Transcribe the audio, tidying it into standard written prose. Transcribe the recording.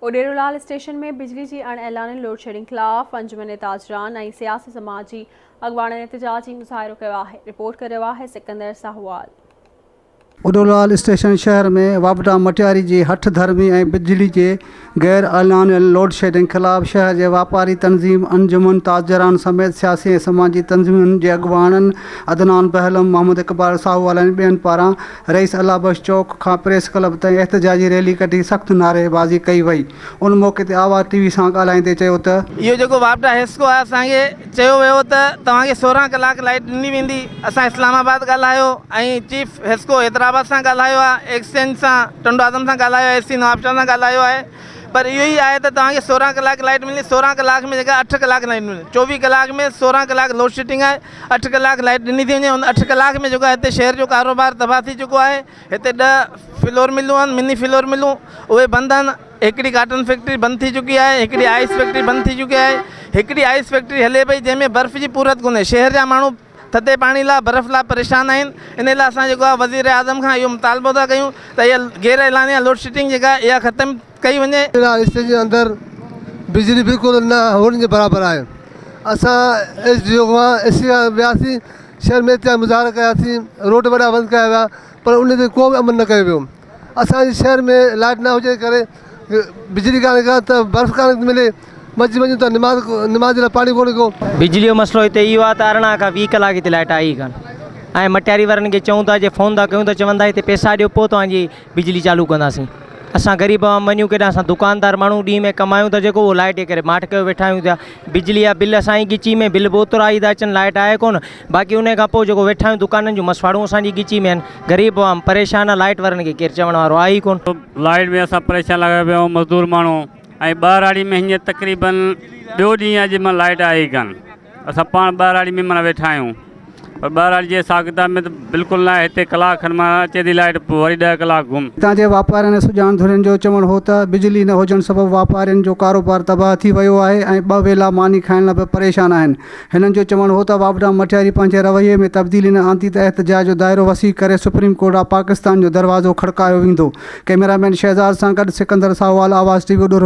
Uderolal station ۾ بجلي جي اڻ اعلانيل لوڊشيڊنگ خلاف انجمن تاجران ۽ سياسي سماجي اڳواڻن احتجاجي مظاهرو ڪيو آهي، رپورٽ ڪري رهيو آهي سڪندر ساهوال. اڏيرولال اسٽيشن شهر ۾ واپڊا مٽياري جي هٺ ڌرمي ۽ بجلي جي غير اعلانيل لوڊشيڊنگ خلاف شهر جي واپاري تنظيم انجمن تاجران سميت سياسي ۽ سماجي تنظيمن جي اڳواڻن عدنان بهلم، محمد اقبال ساهوال ۽ ٻين پاران رئيس الله بخش چوڪ کان پريس ڪلب تائين احتجاجي ريلي ڪڍي سخت نعريبازي ڪئي وئي ان موقعي تي آواز ٽي وي سان ڳالهائيندي چيو ته. اهو جيڪو واپڊا حيسڪو آهي اسان کي چيو ويو ته توهان کي 16 ڪلاڪ لائيٽ ڏني ويندي اسان اسلام آباد ڳالهايو ۽ چيف حيسڪو حيدرآباد سان ڳالهايو آهي ايڪسچينج سان ٽنڊوآدم سان ڳالهايو آهي اي سي نوابشاهه سان ڳالهايو آهي پر اهو ئي آهي ته توهان کي 16 ڪلاڪ لائيٽ ملندي 16 ڪلاڪ ۾ جيڪا 8 ڪلاڪ لائيٽ ملندي 24 ڪلاڪ ۾ 16 ڪلاڪ لوڊ شيڊنگ آهي اٺ ڪلاڪ لائيٽ ڏني ٿي وڃي ان اٺ ڪلاڪ ۾ جيڪو آهي هتي شهر جو ڪاروبار تباهه ٿي چڪو آهي هتي ڏهه فلور ملون آهن مني فلور ملون اهي بند آهن هڪڙي ڪاٽن فيڪٽري بند ٿي چڪي آهي هڪڙي آئس فيڪٽري بند ٿي چڪي آهي هڪڙي آئس فيڪٽري هلي پئي جنهن ۾ برف جي پورت ڪونهي شهر جا ماڻهو ٿڌي پاڻي لاء برف لاء پريشان آهن ان لاء اسان جيڪو آهي وزير اعظم کان اهو مطالبو ٿا ڪيون ته اها غير اعلانيه لوڊ شيڊنگ جيڪا اها ختم ڪئي وڃي. اسٽيشن جي اندر بجلي بلڪل نه هئڻ جي برابر آهي اسان ايس ڊي او کان اي سي کان وياسين شهر ۾ احتجاج مظاهرا ڪياسين روڊ وڏا بند ڪيا ويا پر ان تي ڪو به عمل نه ڪيو ويو اسان جي شهر ۾ لائٽ نه هجڻ جي ڪري بجلي ڪانه ڪا ته برف ڪانه ٿي ملي مسجد وڃون ته نماز نماز جي لاء پاڻي ڪونهي ڪو. بجلي جو مسئلو هتي اهو آهي ته 18 کان 20 ڪلاڪ هتي لائٽ آئي ئي ڪانه ۽ مٽياري وارن کي چئون ٿا جي فون ٿا ڪيون ته چون ٿا هتي پئسا ڏيو پوء توهان جي بجلي چالو ڪنداسين اسان غريب عوام وڃون ڪيڏانهن اسان دڪاندار ماڻهو ڏينهن ۾ ڪمايون ٿا جيڪو اهو لائٽ جي ڪري ماٺ ڪيو ويٺا آهيون ٿيا بجلي جا بل اسان جي ڳچي ۾ بل به اوترا ئي ٿا اچن لائٽ آهي ڪونه باقي ان کان پوء جيڪو ويٺا آهيون دڪانن جون مسواڙون اسان جي ڳچي ۾ آهن غريب عوام پريشان آهي لائٽ وارن کي ڪير چوڻ وارو آهي ئي ڪونه. لائٽ ۾ اسان پريشان لڳا پيا آهيون مزدور ماڻهو ۽ ٻهراڙي ۾ هينئر تقريبن ٻيو ڏينهن آهي جنهن مهل لائٽ آئي ئي ڪانه اسان پاڻ ٻهراڙي ۾ معنيٰ ويٺا آهيون پر ٻهراڙي جي حساب ڪتاب ۾ ته بلڪل ناهي هتي ڪلاڪ کن معنيٰ اچي ٿي لائيٽ پوء وري ڏهه ڪلاڪ گم. هتان جي واپارين ۽ سڄاڻ ڌرين جو چوڻ هو ته بجلي نه هجڻ سبب واپارين جو ڪاروبار تباهه ٿي ويو آهي ۽ ٻه ويلا ماني کائڻ لاء به پريشان آهن. هنن جو چوڻ هو ته واپڊا مٽياري پنهنجي رويي ۾ تبديلي نه آندي ته احتجاج جو دائرو وسيع ڪري سپريم ڪورٽ آف پاڪستان جو دروازو کڙڪايو ويندو. ڪئميرا مين شهزاد سان گڏ سڪندر ساهوال آواز ٽي وي ڏورو.